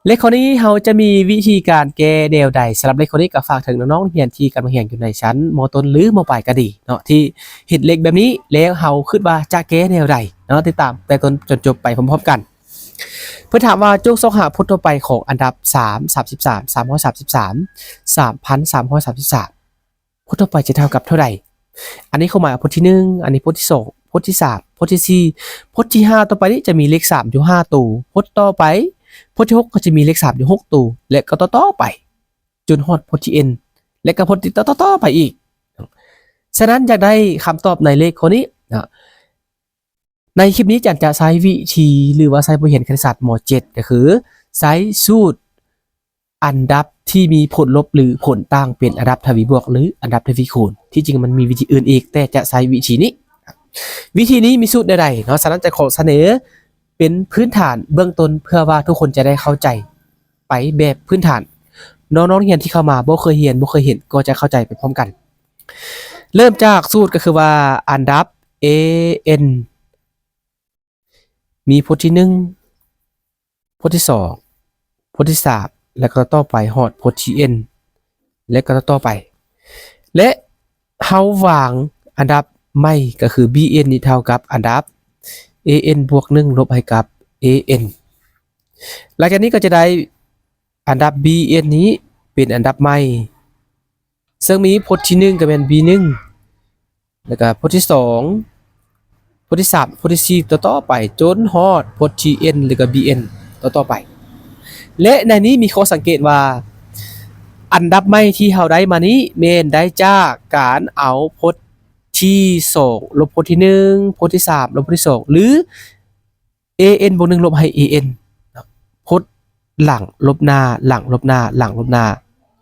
ເລກຂໍ້ນີ້ເຮົາຈະມີວິທີການແກ້ແນວໃດ? ສຳລັບເລກຂໍ້ນີ້ກໍຝາກເຖິງນ້ອງໆນັກຮຽນທີ່ກຳລັງຮຽນຢູ່ໃນຊັ້ນ ມ.ຕົ້ນ ຫຼື ມ.ປາຍກໍດີເນາະ ທີ່ເຫັນເລກແບບນີ້ແລ້ວເຮົາຄິດວ່າຈະແກ້ແນວໃດເນາະ? ຕິດຕາມແຕ່ຕົ້ນຈົນຈົບໄປພ້ອມໆກັນ. ເພິ່ນຖາມວ່າ ຈົ່ງຊອກຫາພົດທົ່ວໄປຂອງອັນດັບສາມ ສາມສິບສາມ ສາມຮ້ອຍສາມສິບສາມ ສາມພັນສາມຮ້ອຍສາມສິບສາມ ພົດທົ່ວໄປຈະເທົ່າກັບເທົ່າໃດ? ອັນນີ້ເຂົາໝາຍວ່າພົດທີໜຶ່ງ, ອັນນີ້ພົດທີສອງ, ພົດທີສາມ, ພົດທີສີ່, ພົດທີຫ້າຕໍ່ໄປນີ້ຈະມີເລກສາມຢູ່ຫ້າໂຕ, ພົດຕໍ່ໄປ ພົດທີຫົກກໍຈະມີເລກສາມຢູ່ຫົກໂຕ ແລະ ກໍຕໍ່ໆໄປ ຈົນຮອດພົດທີ n ແລະ ກໍພົດທີ່ຕໍ່ໆໄປອີກ. ສະນັ້ນ ຢາກໄດ້ຄຳຕອບໃນເລກຂໍ້ນີ້ເນາະ ໃນຄລິບນີ້ ອາຈານຈະໃຊ້ວິທີ ຫຼືວ່າໃຊ້ບົດຮຽນຄະນິດສາດ ມ.ເຈັດ ກໍຄືໃຊ້ສູດອັນດັບທີ່ມີຜົນລົບ ຫຼື ຜົນຕ່າງເປັນອັນດັບທະວີບວກ ຫຼື ອັນດັບທະວີຄູນ. ທີ່ຈິງມັນມີວິທີອື່ນອີກ ແຕ່ຈະໃຊ້ວິທີນີ້. ວິທີນີ້ມີສູດແນວໃດເນາະ? ສະນັ້ນຈະຂໍສະເໜີເປັນພື້ນຖານເບື້ອງຕົ້ນ ເພື່ອວ່າທຸກຄົນຈະໄດ້ເຂົ້າໃຈໄປແບບພື້ນຖານ. ນ້ອງໆນັກຮຽນທີ່ເຂົ້າມາບໍ່ເຄີຍຮຽນ ບໍ່ເຄີຍເຫັນ ກໍຈະເຂົ້າໃຈໄປພ້ອມກັນ. ເລີ່ມຈາກສູດກໍຄືວ່າ ອັນດັບ a n ມີພົດທີໜຶ່ງ, ພົດທີສອງ, ພົດທີສາມ ແລະ ກໍຕໍ່ໄປຮອດພົດທີ n ແລະ ກໍຕໍ່ໄປ ແລະ ເຮົາວາງອັນດັບໃໝ່ ກໍຄື b n ນີ້ເທົ່າກັບອັນດັບ a n ບວກໜຶ່ງ ລົບໃຫ້ກັບ a n. ຫຼັງຈາກນີ້ກໍຈະໄດ້ອັນດັບ b n ນີ້ເປັນອັນດັບໃໝ່ ເຊິ່ງມີພົດທີໜຶ່ງກໍແມ່ນ b ໜຶ່ງ ແລ້ວກໍພົດທີສອງ, ພົດທີສາມ, ພົດທີສີ່ ຕໍ່ໆໄປ ຈົນຮອດພົດທີ n ແລ້ວກໍ b n ຕໍ່ໆໄປ. ແລະ ໃນນີ້ມີຂໍ້ສັງເກດວ່າ ອັນດັບໃໝ່ທີ່ເຮົາໄດ້ມານີ້ແມ່ນໄດ້ຈາກການເອົາພົດທີສອງ ລົບພົດທີໜຶ່ງ, ພົດທີສາມ ລົບພົດທີສອງ ຫຼື a n ບວກໜຶ່ງ ລົບໃຫ້ a n ເນາະ ພົດຫຼັງລົບໜ້າ ຫຼັງລົບໜ້າ ຫຼັງລົບໜ້າ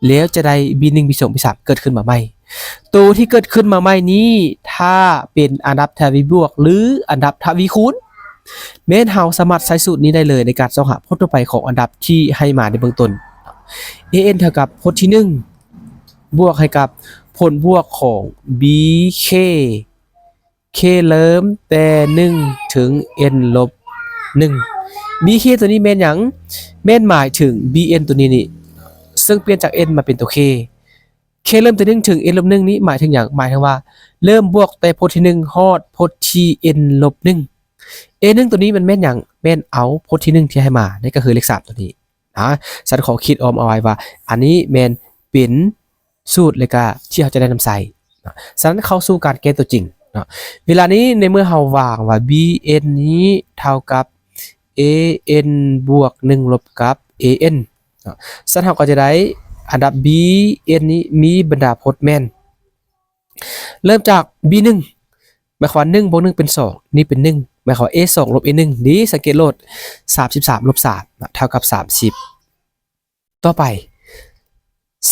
ແລ້ວຈະໄດ້ b ໜຶ່ງ b ສອງ b ສາມ ເກີດຂຶ້ນມາໃໝ່. ໂຕທີ່ເກີດຂຶ້ນມາໃໝ່ນີ້ ຖ້າເປັນອັນດັບທະວີບວກ ຫຼື ອັນດັບທະວີຄູນ ແມ່ນເຮົາສາມາດໃຊ້ສູດນີ້ໄດ້ເລີຍ ໃນການຊອກຫາພົດທົ່ວໄປຂອງອັນດັບທີ່ໃຫ້ມາໃນເບື້ອງຕົ້ນ. a n ເທົ່າກັບພົດທີໜຶ່ງ ບວກໃຫ້ກັບຜົນບວກຂອງ b k k ເລີ່ມແຕ່ໜຶ່ງເຖິງ n ລົບໜຶ່ງ. b k ຕົວນີ້ແມ່ນຫຍັງ? ແມ່ນໝາຍເຖິງ b n ຕົວນີ້ນີ້ ເຊິ່ງປ່ຽນຈາກ n ມາເປັນຕົວ k. k ເລີ່ມແຕ່ໜຶ່ງເຖິງ n ລົບໜຶ່ງນີ້ໝາຍເຖິງຫຍັງ? ໝາຍເຖິງວ່າເລີ່ມບວກແຕ່ພົດທີໜຶ່ງຮອດພົດທີ n ລົບໜຶ່ງ. a ໜຶ່ງຕົວນີ້ມັນແມ່ນຫຍັງ? ແມ່ນເອົາພົດທີໜຶ່ງທີ່ໃຫ້ມາ ນັ້ນກໍຄືເລກສາມຕົວນີ້. ນະ ສັນຂໍຄິດອ້ອມເອົາໄວ້ວ່າ ອັນນີ້ແມ່ນເປັນສູດ ແລະກະທີ່ເຮົາຈະໄດ້ນຳໃຊ້ເນາະ. ສະນັ້ນເຂົ້າສູ່ການແກ້ຕົວຈິງເນາະ. ເວລານີ້ໃນເມື່ອເຮົາວາງວ່າ b n ນີ້ເທົ່າກັບ a n ບວກໜຶ່ງ ລົບກັບ a n ເນາະ. ສະນັ້ນເຮົາກໍຈະໄດ້ອັນດັບ b n ນີ້ມີບັນດາພົດແມ່ນ ເລີ່ມຈາກ b ໜຶ່ງ ໝາຍຄວາມວ່າ ໜຶ່ງບວກໜຶ່ງເປັນສອງ ນີ້ເປັນໜຶ່ງ ໝາຍຄວາມວ່າ a ສອງ ລົບ a ໜຶ່ງ ນີ້ສັງເກດໂລດ ສາມສິບສາມ ລົບສາມ ເນາະ ເທົ່າກັບສາມສິບ. ຕໍ່ໄປ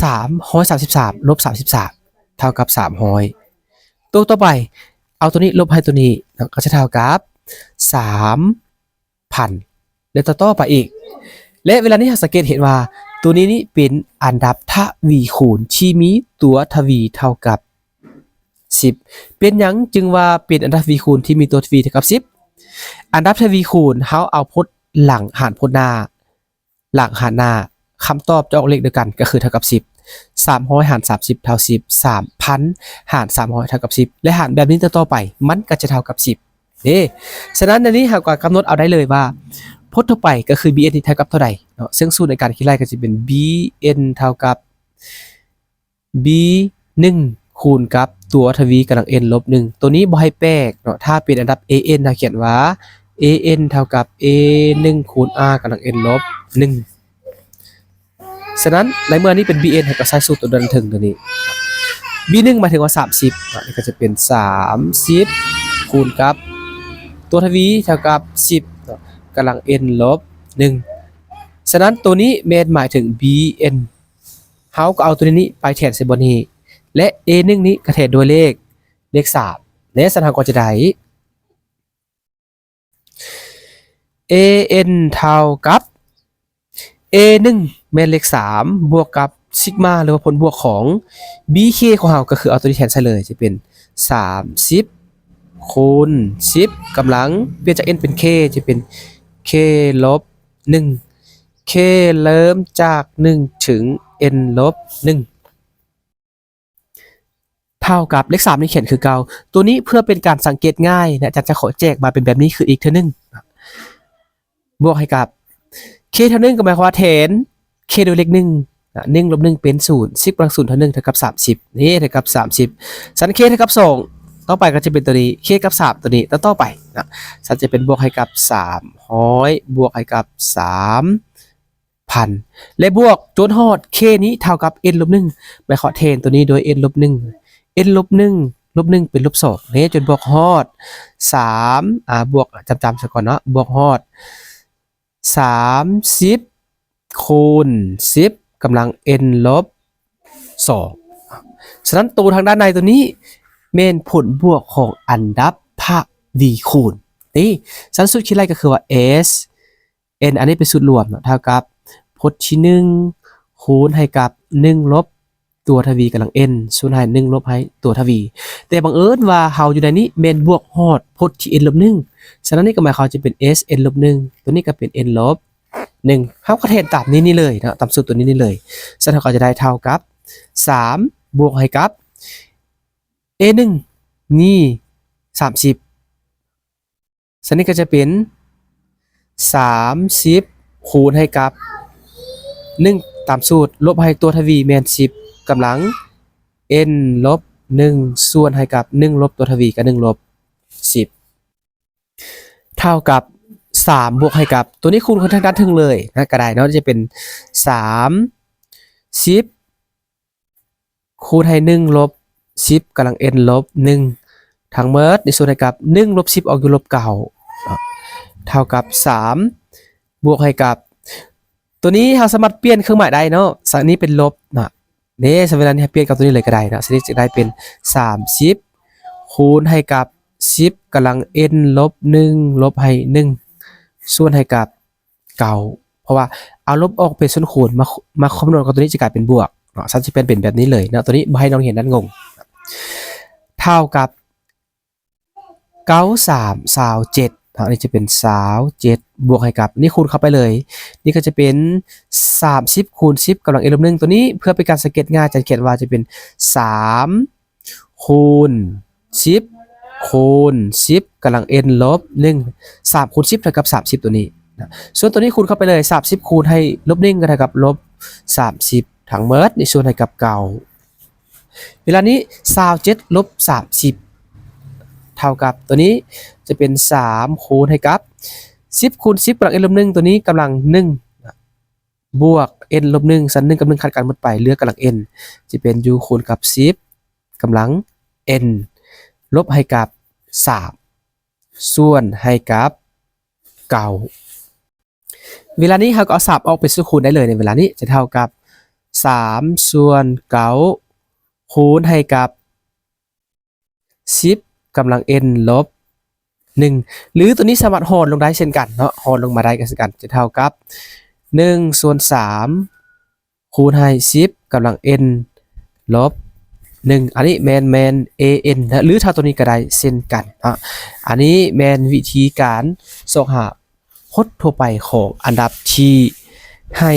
ສາມຮ້ອຍສາມສິບສາມ ລົບສາມສິບສາມ ເທົ່າກັບສາມຮ້ອຍ. ໂຕຕໍ່ໄປ ເອົາໂຕນີ້ລົບໃຫ້ໂຕນີ້ ເນາະ ກໍຈະເທົ່າກັບສາມ ພັນ ແລະ ຕໍ່ໆໄປອີກ ແລະ ເວລານີ້ເຮົາສັງເກດເຫັນວ່າ ຕົວນີ້ນີ້ເປັນອັນດັບທະວີຄູນທີ່ມີຕົວທະວີເທົ່າກັບສິບ. ເປັນຫຍັງຈຶ່ງວ່າເປັນອັນດັບທະວີຄູນທີ່ມີຕົວທະວີເທົ່າກັບສິບ? ອັນດັບທະວີຄູນ ເຮົາເອົາພົດຫຼັງຫານພົດໜ້າ ຫຼັງຫານໜ້າ ຄຳຕອບຈະອອກເລກດຽວກັນ ກໍຄືເທົ່າກັບສິບ. ສາມຮ້ອຍຫານສາມສິບເທົ່າສິບ ສາມພັນຫານສາມຮ້ອຍເທົ່າກັບສິບ ແລະ ຫານແບບນີ້ຕໍ່ໆໄປ ມັນກໍຈະເທົ່າກັບສິບເດ້. ສະນັ້ນ ໃນນີ້ເຮົາກໍກຳນົດເອົາໄດ້ເລີຍວ່າ ພົດທົ່ວໄປກໍຄື b n ນີ້ເທົ່າກັບເທົ່າໃດເນາະ ເຊິ່ງສູດໃນການຄິດໄລ່ກໍຈະເປັນ b n ເທົ່າກັບ b ໜຶ່ງ ຄູນກັບຕົວທະວີກຳລັງ n ລົບໜຶ່ງ. ຕົວນີ້ບໍ່ໃຫ້ແປກເນາະ ຖ້າເປັນອັນດັບ a n ເຮົາຂຽນວ່າ a n ເທົ່າກັບ a ໜຶ່ງ ຄູນ r ກຳລັງ n ລົບໜຶ່ງ. ສະນັ້ນ ໃນເມື່ອນີ້ເປັນ b n ເຮົາກໍໃຊ້ສູດຕົວດ້ານເທິງຕົວນີ້ b ໜຶ່ງ ໝາຍເຖິງວ່າສາມສິບເນາະ ນີ້ກໍຈະເປັນສາມສິບ ຄູນກັບຕົວທະວີເທົ່າກັບສິບເນາະ ກຳລັງ n ລົບໜຶ່ງ. ສະນັ້ນ ຕົວນີ້ແມ່ນໝາຍເຖິງ b n ເຮົາກໍເອົາຕົວນີ້ນີ້ໄປແທນໃສ່ບ່ອນນີ້ ແລະ a ໜຶ່ງນີ້ກໍແທນດ້ວຍເລກ ເລກສາມ ແລະ ສະນັ້ນເຮົາກໍຈະໄດ້ a n ເທົ່າກັບ a ໜຶ່ງ ແມ່ນເລກສາມ ບວກກັບຊິກມາ ຫຼືວ່າຜົນບວກຂອງ b k ຂອງເຮົາ ກໍຄືເອົາຕົວນີ້ແທນໃສ່ເລີຍ ຈະເປັນສາມສິບ ຄູນສິບ ກຳລັງ ປ່ຽນຈາກ n ເປັນ k ຈະເປັນ k ລົບໜຶ່ງ. k K ເລີ່ມຈາກໜຶ່ງເຖິງ n ລົບໜຶ່ງ ເທົ່າກັບ ເລກສາມນີ້ຂຽນຄືເກົ່າ. ຕົວນີ້ເພື່ອເປັນການສັງເກດງ່າຍນະ ອາຈານຈະຂໍແຈກມາເປັນແບບນີ້ຄືອີກເທື່ອໜຶ່ງ. ບວກໃຫ້ກັບ K ເທົ່າໜຶ່ງ ກໍໝາຍຄວາມວ່າແທນ K ດ້ວຍເລກໜຶ່ງນະ ໜຶ່ງລົບໜຶ່ງເປັນສູນ ສິບກຳລັງສູນເທົ່າໜຶ່ງເທົ່າກັບສາມສິບ ນີ້ເທົ່າກັບສາມສິບ. ສັນ K ເທົ່າກັບສອງ ຕໍ່ໄປກໍຈະເປັນຕົວນີ້ K ກັບສາມຕົວນີ້ຕໍ່ໆໄປນະ ສັນຈະເປັນບວກໃຫ້ກັບສາມຮ້ອຍ ບວກໃຫ້ກັບສາມພັນ ແລະ ບວກຈົນຮອດ K ນີ້ເທົ່າກັບ n ລົບໜຶ່ງ ໝາຍຄວາມວ່າແທນຕົວນີ້ໂດຍ n ລົບໜຶ່ງ n ລົບໜຶ່ງ ລົບໜຶ່ງເປັນລົບສອງ ນີ້ຈົນບວກຮອດສາມ ອ່າ ບວກຈຳໆຊະກ່ອນເນາະ ບວກຮອດ ສາມສິບຄູນສິບກຳລັງ n ລົບສອງ. ສະນັ້ນ ໂຕທາງດ້ານໃນຕົວນີ້ແມ່ນຜົນບວກຂອງອັນດັບທະວີຄູນ. ນີ້ ສະນັ້ນ ສູດຄິດໄລ່ກໍຄືວ່າ S n ອັນນີ້ເປັນສູດລວມເນາະ ເທົ່າກັບພົດທີໜຶ່ງ ຄູນໃຫ້ກັບໜຶ່ງລົບ ຕົວທະວີກຳລັງ n ສ່ວນໃຫ້ໜຶ່ງລົບໃຫ້ຕົວທະວີ. ແຕ່ບັງເອີນວ່າເຮົາຢູ່ໃນນີ້ແມ່ນບວກຮອດພົດທີ n ລົບໜຶ່ງ ສະນັ້ນນີ້ກໍໝາຍຄວາມວ່າຈະເປັນ S n ລົບໜຶ່ງ ຕົວນີ້ກໍເປັນ n ລົບໜຶ່ງ ເຮົາກໍແທນຕາມນີ້ນີ້ເລີຍເນາະ ຕາມສູດຕົວນີ້ນີ້ເລີຍ. ສະນັ້ນເຮົາກໍຈະໄດ້ເທົ່າກັບສາມບວກໃຫ້ກັບ A ໜຶ່ງນີ້ສາມສິບ ສະນັ້ນກໍຈະເປັນສາມສິບຄູນໃຫ້ກັບໜຶ່ງຕາມສູດ ລົບໃຫ້ຕົວທະວີແມ່ນສິບກຳລັງ n ລົບໜຶ່ງ ສ່ວນໃຫ້ກັບໜຶ່ງລົບຕົວທະວີກໍໜຶ່ງລົບສິບ ເທົ່າກັບສາມບວກໃຫ້ກັບ ຕົວນີ້ຄູນຂຶ້ນທາງດ້ານເທິງເລີຍນະ ກໍໄດ້ເນາະ ຈະເປັນສາມສິບ ຄູນໃຫ້ໜຶ່ງລົບສິບກຳລັງ n ລົບໜຶ່ງ ທັງໝົດນີ້ສ່ວນໃຫ້ກັບໜຶ່ງລົບສິບອອກຢູ່ລົບເກົ້າ ເທົ່າກັບສາມບວກໃຫ້ກັບ ຕົວນີ້ເຮົາສາມາດປ່ຽນເຄື່ອງໝາຍໄດ້ເນາະ ສະນີ້ເປັນລົບນະ ເດ້ ສະເວລານີ້ໃຫ້ປ່ຽນກັບຕົວນີ້ເລີຍກໍໄດ້ເນາະ ສະນີ້ຈະໄດ້ເປັນສາມສິບຄູນໃຫ້ກັບສິບກຳລັງ n ລົບໜຶ່ງ ລົບໃຫ້ໜຶ່ງ ສ່ວນໃຫ້ກັບ ເກົ້າ ເພາະວ່າເອົາລົບອອກເປັນສ່ວນຄູນ ມາ ມາຄຳນວນກັບຕົວນີ້ຈະກາຍເປັນບວກເນາະ ສະນັ້ນຈະປ່ຽນເປັນແບບນີ້ເລີຍເນາະ ຕົວນີ້ບໍ່ໃຫ້ນັກຮຽນນັ້ນງົງ ເທົ່າກັບເກົ້າສາມຊາວເຈັດເນາະ ອັນນີ້ຈະເປັນຊາວເຈັດ ບວກໃຫ້ກັບ ນີ້ຄູນເຂົ້າໄປເລີຍ ນີ້ກໍຈະເປັນສາມສິບຄູນສິບກຳລັງ n ລົບໜຶ່ງ ຕົວນີ້ເພື່ອເປັນການສັງເກດງ່າຍ ຈະຂຽນວ່າຈະເປັນສາມ ຄູນສິບ ຄູນສິບກຳລັງ n ລົບໜຶ່ງ ສາມຄູນສິບເທົ່າກັບສາມສິບຕົວນີ້ນະ ສ່ວນຕົວນີ້ຄູນເຂົ້າໄປເລີຍ ສາມສິບຄູນໃຫ້ລົບໜຶ່ງກໍເທົ່າກັບລົບສາມສິບ ທັງໝົດນີ້ສ່ວນໃຫ້ກັບເກົ້າ ເວລານີ້ຊາວເຈັດລົບສາມສິບ ເທົ່າກັບຕົວນີ້ຈະເປັນສາມຄູນໃຫ້ກັບສິບຄູນສິບກຳລັງ n ລົບໜຶ່ງ ຕົວນີ້ກຳລັງໜຶ່ງ ບວກ n ລົບໜຶ່ງ ຊັ້ນໜຶ່ງກັບໜຶ່ງຂັດກັນໝົດໄປ ເຫຼືອກຳລັງ n ຈະເປັນຢູ່ຄູນກັບສິບກຳລັງ n ລົບໃຫ້ກັບສາມ ສ່ວນໃຫ້ກັບເກົ້າ ເວລານີ້ເຮົາກໍເອົາສາມອອກເປັນສ່ວນຄູນໄດ້ເລີຍ ໃນເວລານີ້ຈະເທົ່າກັບສາມສ່ວນເກົ້າຄູນໃຫ້ກັບ ສິບກຳລັງ n ລົບໜຶ່ງ ຫຼືຕົວນີ້ສາມາດຫອນລົງໄດ້ເຊັ່ນກັນເນາະ ຫອນລົງມາໄດ້ກໍເຊັ່ນກັນ ຈະເທົ່າກັບໜຶ່ງສ່ວນສາມຄູນໃຫ້ສິບກຳລັງ n ລົບໜຶ່ງ ອັນນີ້ແມ່ນ ແມ່ນ a n ນະ ຫຼືຖ້າຕົວນີ້ກໍໄດ້ເຊັ່ນກັນເນາະ ອັນນີ້ແມ່ນວິທີການຊອກຫາ ກົດທົ່ວໄປຂອງອັນດັບທີ່ໃຫ້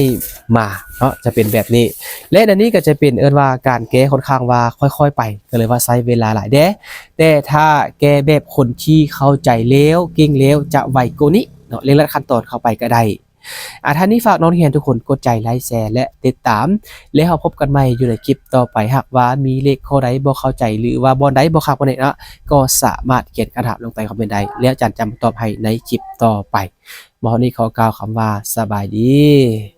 ມາເນາະ ຈະເປັນແບບນີ້ ແລະ ອັນນີ້ກໍຈະເປັນເອີ້ນວ່າການແກ້ຂ້ອນຂ້າງວ່າຄ່ອຍໆໄປ ກໍເລີຍວ່າໃຊ້ເວລາຫຼາຍແດ່ ແຕ່ຖ້າແກ້ແບບຄົນທີ່ເຂົ້າໃຈແລ້ວ ເກັ່ງແລ້ວ ຈະໄວກວ່ານີ້ເນາະ ເລັ່ງລັດຂັ້ນຕອນເຂົ້າໄປກໍໄດ້. ອາ ທ້າຍນີ້ຝາກນ້ອງຮຽນທຸກຄົນກົດໃຈໄລແຊ ແລະ ຕິດຕາມ ແລ້ວເຮົາພົບກັນໃໝ່ຢູ່ໃນຄລິບຕໍ່ໄປ. ຫາກວ່າມີເລກຂໍ້ໃດບໍ່ເຂົ້າໃຈ ຫຼືວ່າບ່ອນໃດບໍ່ຄັກປານໃດເນາະ ກໍສາມາດຂຽນຄຳຖາມລົງໃຕ້ຄອມເມັນໄດ້ ແລ້ວອາຈານຈະມາຕອບໃຫ້ໃນຄລິບຕໍ່ໄປ. ມາຮອດນີ້ຂໍກ່າວຄຳວ່າສະບາຍດີ.